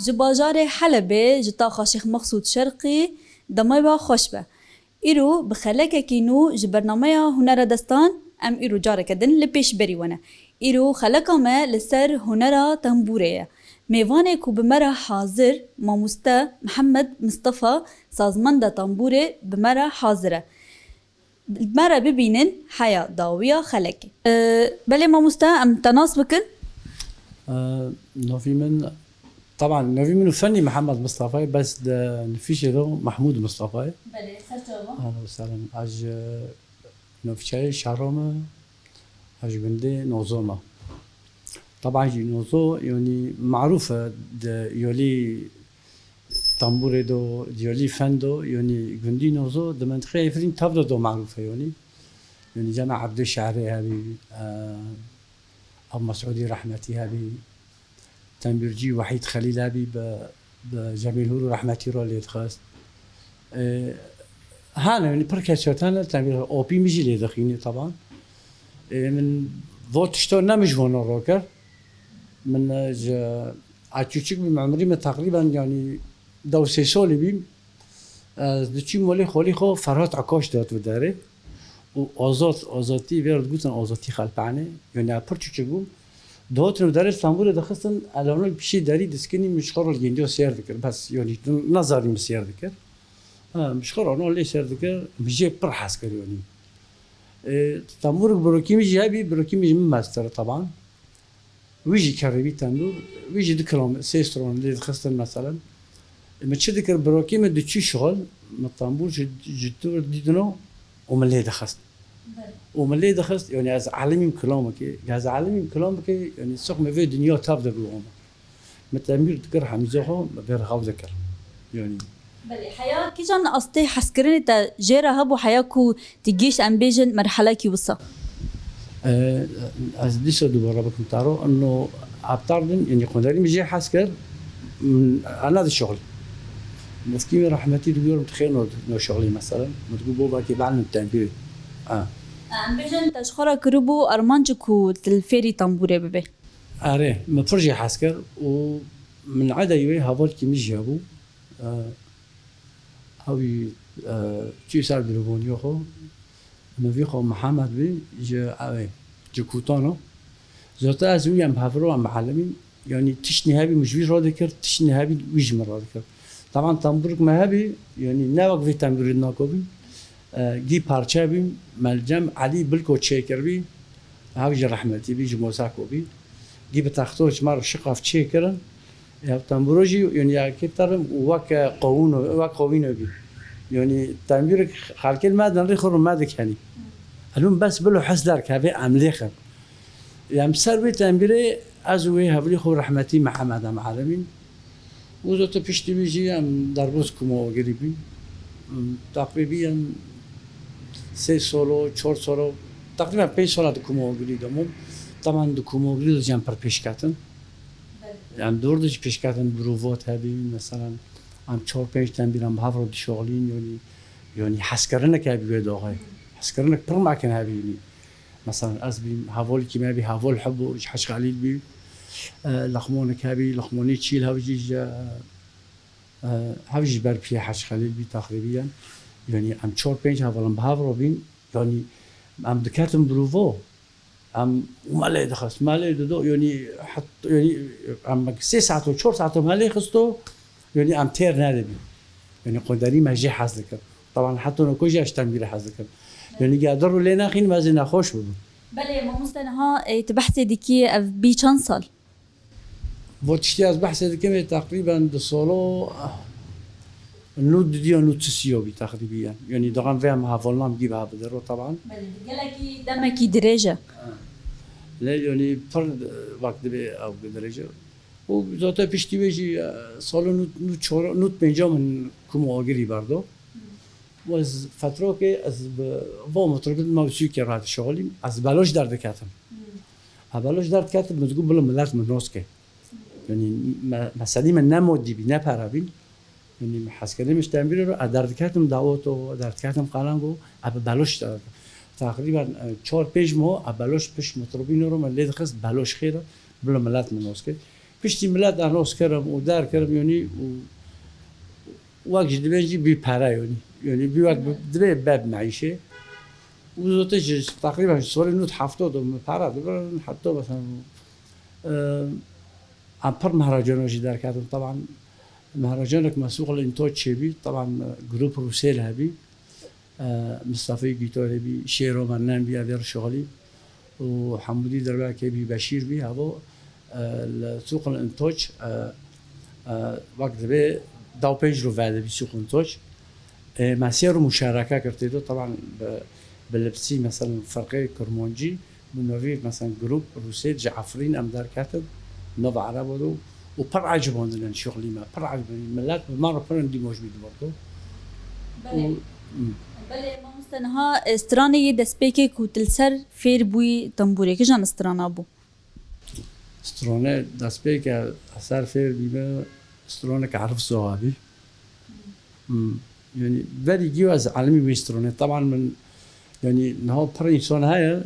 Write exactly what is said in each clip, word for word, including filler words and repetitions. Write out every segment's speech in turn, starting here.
Ji bajarê Helebê, ji taxa Şêx Mexsûd Şerqî, demê we xweş be. Îro bi xelekekî nû ji bernameya Hunera Destan em îro careke din li pêşberî we ne. Îro xeleka me li ser hunera tembûrê ye. Mêvanê ku bi me re hazir, mamoste Mihemed Mistefa, sazmenda tembûrê bi me re hazir e. Me re bibînin heya dawiya xelekê. Ee, belê mamoste, em te nas bikin. Ee, Navî min, taban navî min û fenî Mihemed Mistefa ye, bes di nifîşê de Mehmûd Mistefa ye. Belê, ser çava. Ahlen we sehlen. Ez ji navçeyê Şehramê, ez ji gundê Nozo me. Taban jî Nozo, yanî marûf e di yolî tembûrê do, di yolî fen do, yanî gundî Nozo di mintixê Efrîn tev de do marûf e, yanî. Yanî cema Ebdê Şehrê hebî, e, Ev Mesûdî rehmetî hebî, tembûrcî Wehîd Xelîl hebî bi, bi Cemîl Hûr û rehmetî re lê dixist. E, hene, yanî pir kes hene, tembûr opî min jî lê dixînî taban. E, min vo tişto ne min ji vo ro kir. Min, e, ji, ez çûçik bûm, emrî min teqrîben, yanî, deh û sê solî bîm. Ez diçûm welê xolî xwe Ferhat Akaş dihat bi derê û Azad, Azadî vê re digotin Azadî Xelpanê. Yanî, ez pir çûçik bûm. Dihatin bi derê tembûrê dixistin, elewna li piştî derî diskinî min ji xwe re li gêndiya sêr dikir. Bes, yanî, tu nezanî min sêr dikir. Ha, min ji xwe re ana lê sêr dikir, min jê pir hez kir, yanî. E, tembûrek birokî min jî hebî, birokî min jî min mestir, taban. Wî jî kerê bî tembûr, wî jî du kilam, sê stron lê dixistin, meselen. E, min çi dikir, birokî min diçû şixul, min tembûr ji, ji dûr dîtino û min lê dixist. Belê. Û min lê dixist, yanî ez elimîm kilamekê, ez elimîm kilamekê, yanî sixmê vê dinya tev de bû. Min tembûr dikir hemîza xwe, min vê re hew dikir. Yanî. Belê, heya kîjan astê hezkirinê te jê re hebû, heya ku tu gihîşt, em bêjin, merhelekî wisa? E, ez dîsa dubare bikim te re, ino aptar din, yanî qunderî min jê hez kir, min, ez nedişuxulî. Mufkî min rehmetî digorim, tu xêr no, no şuxulî meselen. Min digot, bo belkî bielmim tembûrê. Ha. Em bêjin, te ji xwe re kiribû armanc ku tu li fêrî tembûrê bibê. Erê, min pir jê hez kir û min edeyî wê hevalkî min jî hebû. E, ew jî, e, çû ser dirûvoniya xwe. Navî xwe Mihemed bî, ji, ew ê, ji Kûtano. Zaten ez wî em hevro em elimîn. Yanî tiştnî hebî min ji wî radikir, tiştnî hebî wî ji min radikir. Taban tembûrik me hebî, yanî ne wek vê tembûrê di nako bî. E, gî parçe bî, me li cem Elî Bilko çêkiribî, ew jî rehmetî bî, ji Mosako bî. Gî bi texto ji me re şiqaf çêkirin. Ev tembûro jî, yanî, ya kê terim û weke qewûno, wek qewîno bî. Yanî, tembûrek xelkê li me din rê xwe rû me dikenî. Elûn bes bilo hes derkeve em lêxin. Em ser wê tembûrê ez û wê hevlî xwe rehmetî Mihemed em elimîn. Û zote piştî wî jî em derbûs Kuma Ogirî bîn. Em teqrîbî em sê solo, çor solo, teqrîben pênc sola di Kuma Ogirî de bûm. Teman di Kuma Ogirî de jî em pir pêş ketin. Em dûr de jî pêş ketin, birûvot hebî, meselen, em çor pênc tembîr em bi hev re dişoxlîn, yanî, yanî hezkirinek hebî wê doxê. Hezkirinek pir mekin hebî, yanî. Meselen, ez bîm, hevalekî me bî, heval hebû, ji Hec Xelîl bî. E, lexmonek hebî, lexmonê çîl hev jî ji, e, hev jî ji ber piyê Hec Xelîl bî, teqrîbiyen. Yanî, em çor pênc heval em bi hev re bîn. Yanî, em diketin birûvo. Em, me lê dixist, me lê dido, yanî, het-, yanî, em sê saet û çor saet me lê xisto, yanî, em têr nedibîn. Yanî, qunderî me jê hez dikir. Taban, heta noko jî ez ji tembîrê hez dikim. Yanî, ge dir û lê nexînim, ez ê nexweş bibim. Belê, mamoste, niha, e, tu behsê dikî, ev bî çend sal? Bo tiştî ez behsê dikim, ê teqrîben di solo, ah, nû didiya nû tisiyo bî teqrîbiyen. Yanî, dixan vê em hevalnam gî bi hev bidiro, taban. Belê, gelekî demekî dirêj e. Ha. Lê, yanî, pir, e, wek dibê ew dirêj e. Û zaten piştî wê jî, e, salo nû, nû çor, nû pênca min Kuma Ogirî berdo. Û ez fetrokê ez bi va motorbîl me û sûkê re dişixulîm. Ez beloş derdiketim. Ez beloş derdiketim, min digot, bilo milet min nos ke. Yanî me, meselî min ne modî bî, ne pere bî. Yanî hezkirinê min ji tembîrê re, ez derdiketim dawot û derdiketim qelengo, ez bi beloş derdiketim. Teqrîben, e, çar pênc mo, ez beloş pişt motorbînê re me lê dixist, beloş xêr e, bilo milet min nos ke. Piştî milet anons kirim û derkirim, yanî, û wek ji dibê jî bî pere, yanî. Yanî bî wek bi-, dibê be bi meîşê. Û zote ji teqrîben ji solê nod heftod min pere dibirin, heta mesela, e, em pir mehracanok jî derketin. Teban mehracanek me sûq li Întoç çêbî, teban, e, grup Rûsêl hebî. E, Mistefê Gîtorê bî, Şêro Mennen bî, evê Rişoxlî û Hemûdî Dirbekê bî, Beşîr bî, hevo, e, li sûq li Întoç, e, e, wek divê daw pênc rû vedibî sûq Întoç. E, me sê rû muşareke kir tê de, teban bi, bi lipsî, meselen, firqê Kurmancî, Bi novî, mesela, grup Rûsê ji Efrîn em derketin, nava Erebo de û pir ecibandin şixulî me, pir ecibandin. Milet bi me re pir dîmoj bî diborto. Belê. Û, hmm. Belê, mamoste, niha, e, stranê yê destpêkê ku tu li ser fêr bûyî tembûrê, kijan strana bû? Strane destpêke ser fêr bîme, stranek Arif Zoxa bî. Hmm. Yanî verî giyo ez elimî wê stranê. Teban min, yanî niha pir însan heye,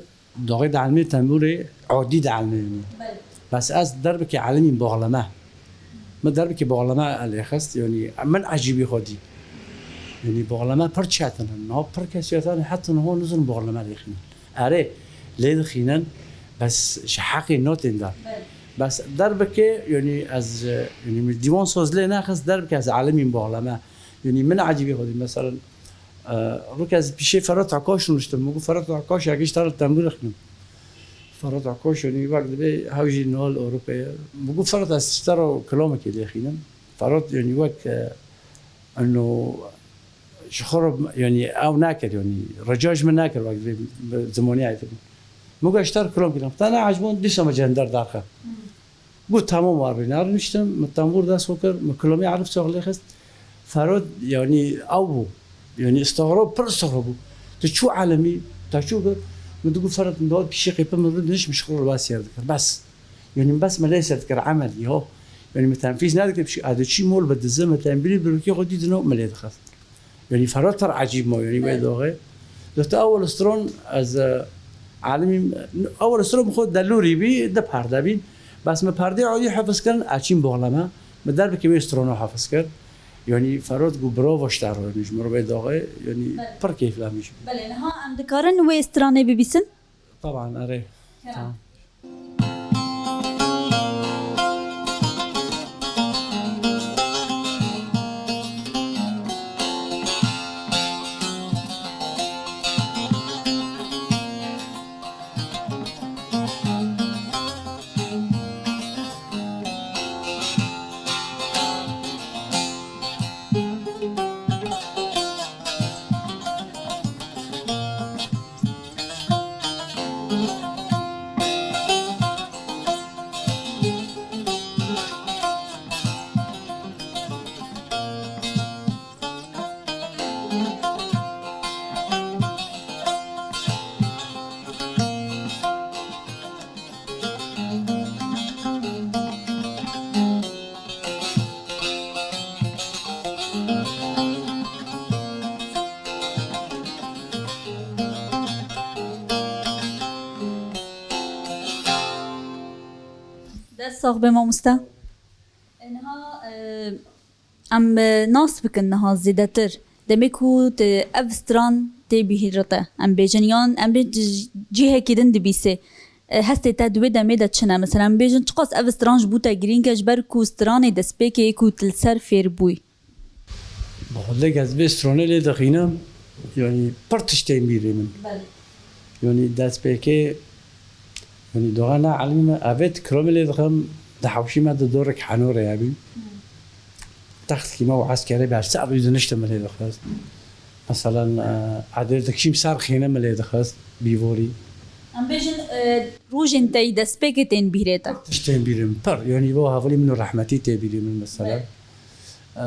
doxê de elimê tembûrê adî de elimê yanî. Belê. Bes ez derbikê elimî boxleme. Min derbikê boxleme lê xist, yanî min ecîbî xwe dî. Yanî boxleme pir çetin in. Niha pir kesiyatan heta niha nizin boxleme lê xînin. Erê, lê dixînin, bes ji heqê notên de. Belê. Bes derbikê, yanî ez, yanî min dîwan soz lê nexist, derbikê ez elimîm boxleme. Yanî min ecîbî xwe dî, meselen, e, rûk ez pîşê Ferhat Akaş nuştim. Min got, Ferhat Akaş, ya gişt tara tembûr xînim. Ferhat Akaş, yanî wek dibê hew jî niha li Ewropê ye. Min got, Ferhat, ez ji te re kilamekê lê xînim. Ferhat, yanî wek, e, eno ji xwe re, yanî ew nekir, yanî rica ji min nekir, wek dibê bi zimanî ayê dibî. Min got, ez ji te re kilam xînim. Te neeciband, dîsa min cender derxe. Got, tamam, war bê. Nehar niştim, min tembûr dest xwe kir, min kilamê Arif Zoxa lê xist. Ferhat, yanî, ew bû. Yanî, istiğrab, pir istiğrab bû. Tu çû elimî, te çû kir? Min digot, Ferhat, min dihat pîşê qêpin min rû dinişt, min ji xwe re sêr dikir. Bes. Yanî, min bes min lê sêr dikir, emelî, ho. Yanî, min tenfîz nedikir, pişik, ez diçî mol bi dizim, min tembîrî bi rûkê xwe dî dino, min lê dixist. Yanî Ferhat pir ecîb ma, yanî wê doxê. Dota ewil stron ez, e, elimî, ewil stron bi xwe delûrî bî, di perde bîn. Bes min perdê alî hefiz kirin, eçîn boxleme. Min derbikê wê strona hefiz kir. Yanî Ferhat got, bravo ji te re, yanî ji min re wê doxê, yanî pir keyflemî ji. Belê, niha em dikarin wê stranê bibîsin? Taban, erê. Kerem. Tamam. Dest sax be mamoste. Niha, e, em, e, nas bikin niha zêdetir. Demê ku tu ev stran tê bîhîrê te, em bêjin, yan em bê ci-, cihekî din dibîsê. E, hestê te di wê demê de çi ne? Mesela, em bêjin, çiqas ev stran ji bo te girîng e, ji ber ku stranê destpêkê ku tu li ser fêr bûyî. Bi xwedê ez vê stranê lê dixînim, yanî pir tişt tên bîrê min. Belê. Yanî destpêkê, yanî doxê ne elimî me, evê kilamê lê dixim, di hewşî me di dorek henorê hebî. Hmm. Textkî me û eskerê ber ser wî diniştim min lê dixist. Meselen, e, edê dikişîm ser xêne min lê dixist, bîvorî. Em bêjin, e, rojên te yî destpêkê tên bîrê te. Tişt tên bîrê min, pir. Yanî bo hevalî min û rehmetî tê bîrê min, meselen. Belê. E,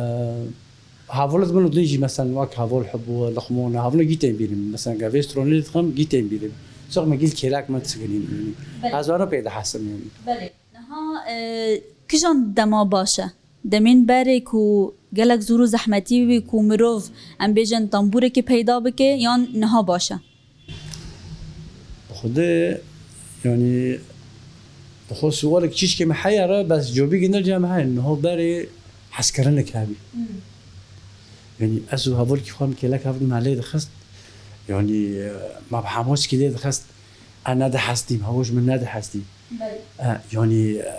Hevalêt min û din jî, meselen, wek heval Hibû, Luqman, hevalêt gî tên bîrê min. Meselen, gavê stronê dixim, gî tên bîrê min. Sox min gîl kêlek min disigilîn, yanî. Belê. Ez wana pê dihesim, yanî. Belê. Niha, e, kijan dema baş e? Demên berê ku gelek zor û zehmetî bî ku mirov, em bêjin, tembûrekê peyda bike, yan niha baş e? Bi xwedê, yanî, Bi xwe sualek çîşkê me heye re, bes cobî gindel cem heye. Niho berê hezkirinek hebî. Yanî ez û hevalkî xwe em kêlek hev me lê dixist. Yanî, e, me bi hemûskî lê dixist. E, nedihestîm, hewa ji min nedihestî. Belê. E, yanî, e,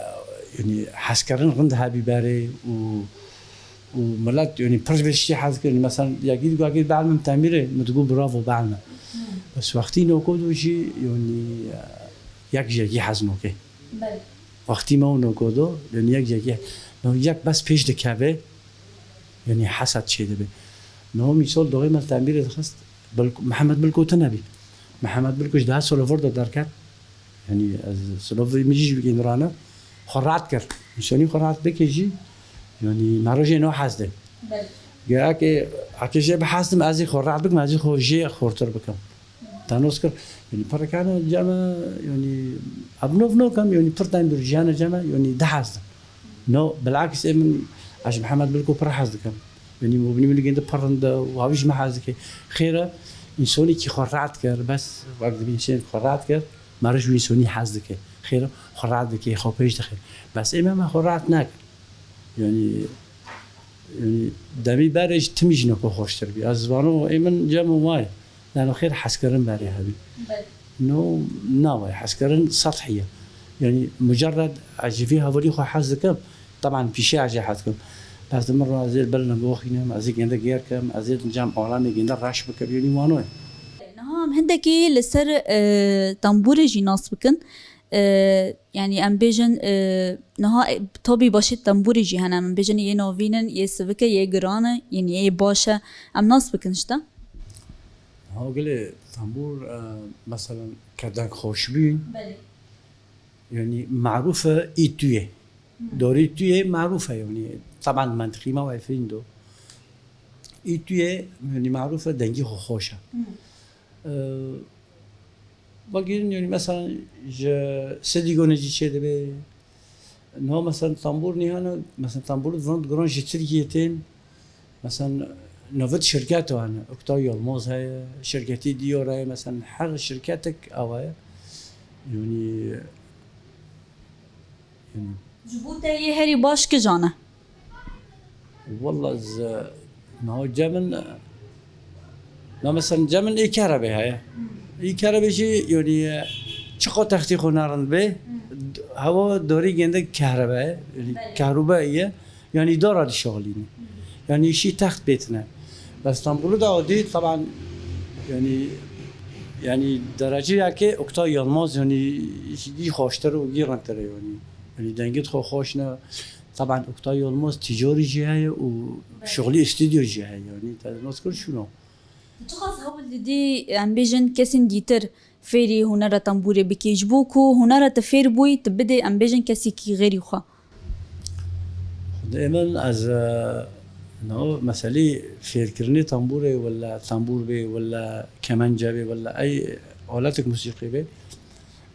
yanî hezkirin rind hebî berê û, û milet, yanî pir vê tiştî hez kirin. Mesela, yekî digot, "Gel behl min temîrê", min digot, "Bravo, behl min." Bes wextî noko do jî, yanî, e, yek ji yekî hez noke. Belê. Wextî me û noko do, yanî yek ji yekî, no yek bes pêş dikeve, yanî hesed çê dibe. No mîsal doxê me temîrê dixist, Bilko-, Mihemed Bilko tune bî. Mihemed Bilko ji deha solo vir de derket. Yanî ez silovê min jî ji bîr nirane. Xwe rahat kir. Însanî xwe rahat bike jî, yanî me rojê no hez de. Belê. Gerek e, eke jê bihezdim, ez ê xwe rahat bikim, ez ê xwe jê xortir bikim. Te nas kir, yanî pirek hene cem me, yanî ev nov nokem, yanî pir tembîr jiyane cem me, yanî dihezdim. No, bilakis ê min, ez ji Mihemed Bilko pir hez dikim. Yanî mobînî min gênde pir rind e û havî ji me hez dike. Xêr e, însanî kî xwe rahat kir, bes wek dibîn şên xwe rahat kir, me re ji wî însanî hez dike. Xêr e, xwe rahat dike, xwe pêş dixe. Bes ê me, me xwe rahat nekir. Yanî, yanî demî berê ji timî jî neko xweştir bî. Ez zivano ê min cem û wayê. Lano xêr hezkirin berê hebî. Belê. No, na wayê hezkirin sethî ye. Yanî mucerred ez ji vî hevalî xwe hez dikim. Teban pîşê ez jê hez dikim. Bes di min re ez ê bil neboxînim, ez ê gênde gêr kim, ez ê cem alemê gênde reş bikim. Yanî wano ye. Niha em hindekî li ser, e, tembûrê jî nas bikin. E, yanî em bêjin, e, niha, e, tabî başê tembûrê jî hene, em bêjin yê navîn in, yê sivik e, yê giran e, yanî yê baş e. Em nas bikin ji te. Ha, gilê tembûr, e, meselen ke deng xweş bî. Belê. Yanî marûf e î tuyê. Dorî tuyê marûf e, yanî teban mentiqî me wayê firîn do. Î tuyê, yanî marûf e dengî xwe xweş e. Ee, Vagîrin, yanî, mesela, ji Sedîgonê jî çê dibe. Niha, mesela, tambûr nîhane, mesela, tambûr di van giran ji Tirkiyê tên. Mesela, navit şirket hene, Oktay Yılmaz heye, şirketî Dior heye, mesela, her şirketek ava ye. Yanî, yanî, Ji bo te yê herî baş kijan e? Walla ez, na cem min, na mesela cem min ê kerebê heye. Ê kerebê jî, yanî, çiqa textê xwe nerind be, hewa dorî gênde kehrebe ye, yanî, Belê. Kehrûbe ye, yanî dara dişaxilîne. Yanî şî text bêtine. Bes Stenbolê de adî, teban, yanî, yanî dereceyeke Oktay Yılmaz, yanî, jî xweştir û gî rindtir e, yanî. Yanî dengê xwe xweş ne. Teban Oktay Yılmaz tîcarî jî heye û Belê. Şixulî stûdyo jî heye. Yanî te nas kir şûno. Tu çiqas hewl didî, em bêjin, kesên dîtir fêrî hunera tembûrê bikî? Ji bo ku hunera te fêr bûyî, tu bidê, em bêjin, kesekî xêrî xwe. Xwedê min ez, e, no meselî fêrkirinê tembûrê wela tembûr bê wela kemence bê wela ey aletek musîqî bê.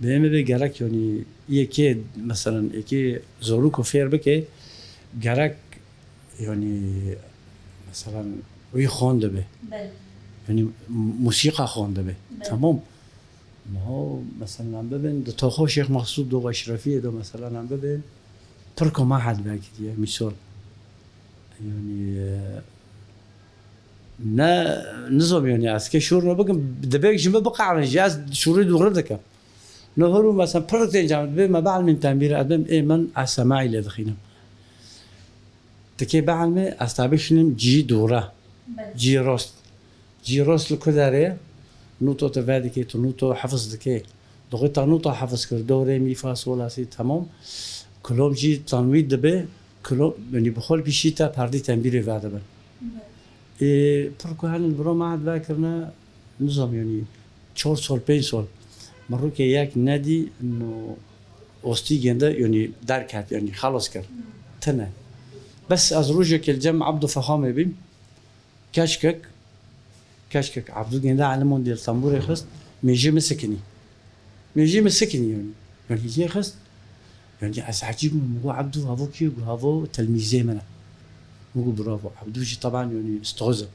Bê me bê gerek, yanî, yekê, meselen, yekê zorûko fêr bike, gerek, yanî, meselen, wî xwend dibe. Belê. Yanî, m-, musîqa xwend dibe. Belê. Tamam. Niha, meselen, em bibin, di toxo Şêx Mexsûd do Eşrefiyê de, meselen, em bibin, pir koma hel vekiriye, mîsal. Yanî, e, ne, nizam, yanî, ez kê şûr ne bikim, dibê ji min biqerin jî, ez şûrê dûre dikim. No hûr û, mesela, pir tên cem, dibê me bielmîn tembîr, ez bêm ê min, ez semaî lê dixînim. Tikê bielmê, ez tabî şînim cî dûre. Belê. Cî rast. Cî rast li ku derê? Nûto tu vedikê, tu nûto hefiz dikê. Doxê te nûta hefiz kir, do, rê, mî, fa, sol, la, sî, temam. Kilom jî tanwî dibe, kilom, yanî bi xwe pîşî te perdî tembîrê vedibin. Belê. Ê, pir ku hene li bira me hat vekirine, nizam, yanî çar sal, pênc sal. Min rûkê yek nedî, no ostî gênde, yanî derket, yanî xelas kir. Tine. Bes ez rojekê li cem Ebdo Fexamê bîm. Keşkek, keşkek Ebdo gênde elimon dê li tembûrê xist, mêjê min sikinî. Mêjê min sikinî, yanî. Yanî jê xist, yanî ez ecîb bûm, min got, "Ebdo, havo kî ye?" Got, "Havo telmîzê min e." Min got, "Bravo." Ebdo jî teban, yanî, stoz e.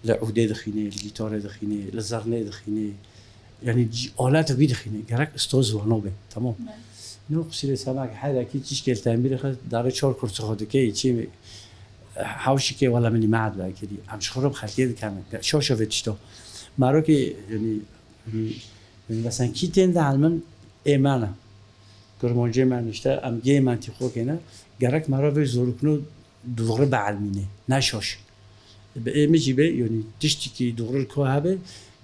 Li ûdê dixînê, li gîtarê dixînê, li zernê dixînê. Yanî, cî-, aleta wî dixînê. Gerek stoz wano be, tamam. Belê. No qusîrê semak herekî çişkê li tembîrê xwe darê çor kurtê xwe dike, çî hawşikê wela min îmaat vekirî. Em ji xwe re bi xelkê dikenin. Şo şo vê tişto. Marokê, yanî, yanî, yanî, mesela kî tên de elmin ê me ne. Kurmancê me nişte, em gê me tî xwe kêne. Gerek me re vê zorikno doğru bielmînê. Ne şoş. Bi ê min jî be, yanî tiştikî doğru ko hebe,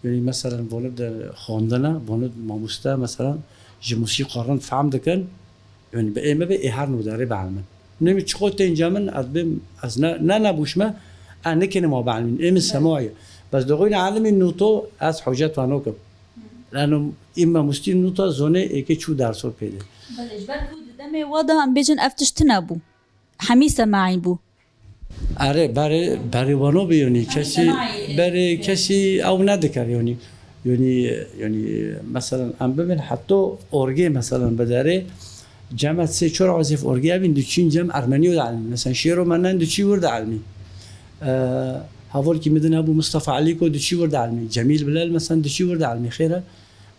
yanî meselen vone de xwendine, vone mamoste, meselen ji musîqa rind fehm dikin, yanî bi ê min be, ê her nûderê bielmin. Nêmi çiqo tên cem min, ez bêm, ez ne, ne nebûşme, ez nikênim ma bielmîn, ê min sema ye. Bes dixwîne elimî nûto, ez hocet wano kim. Lano î mamostî nûta zonê êkê çû derso pêde. Belê, ji ber ku di demê wa de em bêjin ev tişt tune bû. Hemî semaî bû. Erê, berê, berê wano bî, yanî kesî, semaî, berê e, kesî ew nedikir, yanî, yanî, yanî, meselen, em bibin, heta orgê, meselen, bi derê, cem ez sê çor azîf orgê bîn, diçîn cem Ermenî de elmî. Meselen, Şêro Menen diçî wir de elmî. E, hevalkî min din hebû Mustafa Elîko diçî wir de elmî. Cemîl Bilal, meselen, diçî wir de elmî. Xêre,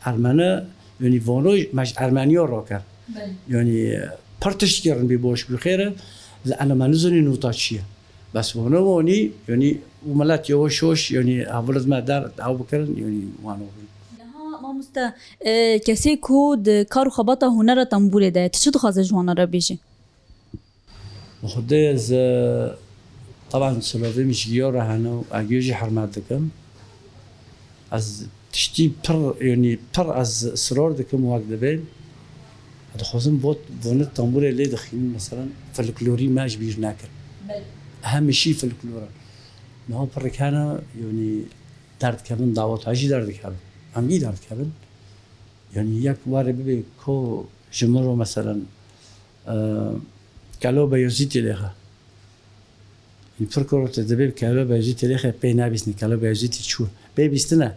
Ermene, yanî vano, me ji Ermeniya rakir. Belê. Yanî, pir tiştî kirin bî boş bî xêre, li ena me nizanî nota çi ye. Bes vano wanî, yanî, û milet yavaş yavaş, yanî, hevalêt me der, ew bikirin, yanî, wano bî. Niha mamoste, e, kesê ku di kar û xebata hunera tembûrê de ye, tu çi dixwaze ji wan re bêjî? Bi Xwedê ez, e, teban silavê min ji giya re hene û ez giya jî hurmet dikim. Ez tiştî pir, yanî pir ez israr dikim wek dibê. Ez dixwazim vot, vonê tembûrê lê dixînim, meselen, folklorî me ji bîr nekin. Belê. Hemîşî folklor e. Niha pirek hene, yanî derdikevin, dawet hejî derdikevin. Em gî derdikevin. Yanî yek warê bibê ko ji min re, meselen, e, Kelo Beyazîtî lêxe. Yanî pir kor te dibê Kelo Beyazîtî lêxe pê nebîstin, Kelo Beyazîtî çû. Bê bîstine,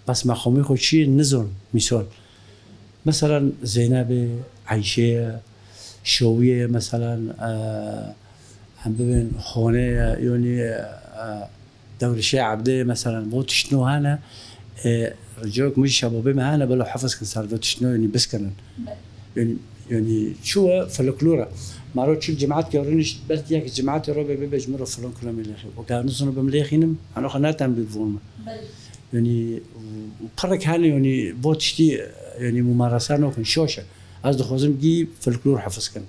bes meqamê xwe çi ye nizon, mîsal. Meselen Zeynebê, Eyşeyê, Şewiyê, meselen, e, em bibin Xonê, yanî, e, Dewrişê Ebdê, meselen, bo tiştno hene, e, ricok min jî şebabê me hene, belo hefiz kin ser do tiştno, yanî biskinin. Yanî, yanî, çû e folklor e. Maro çil cemaat ke riniş, belki yek cemaatê ro be, bebe ji min ro filan kilometre lêxî. O ke nizano bim lêxînim, ano xwe netem bi von me. Yanî, û pirek hene, yanî, bo tiştî, yanî, mumarese nokin, şoş e. Ez dixwazim gî folklor hefiz kin.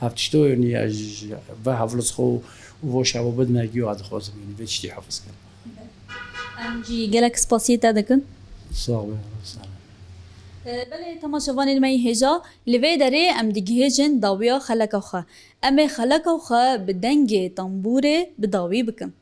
Ev tişto, yanî, ez ji ve hevlîz xwe û vo şeva bidime giyo, ez dixwazim, yanî, vê tiştî hefiz kim. Em jî gelek spasiyê te dikin. Sağ ol, sağ ol. E, belê, temaşevanên me yê hêja, li vê derê em digihêjin dawiya xeleka xwe. Em ê xeleka xwe bi dengê tembûrê bi dawî bikin.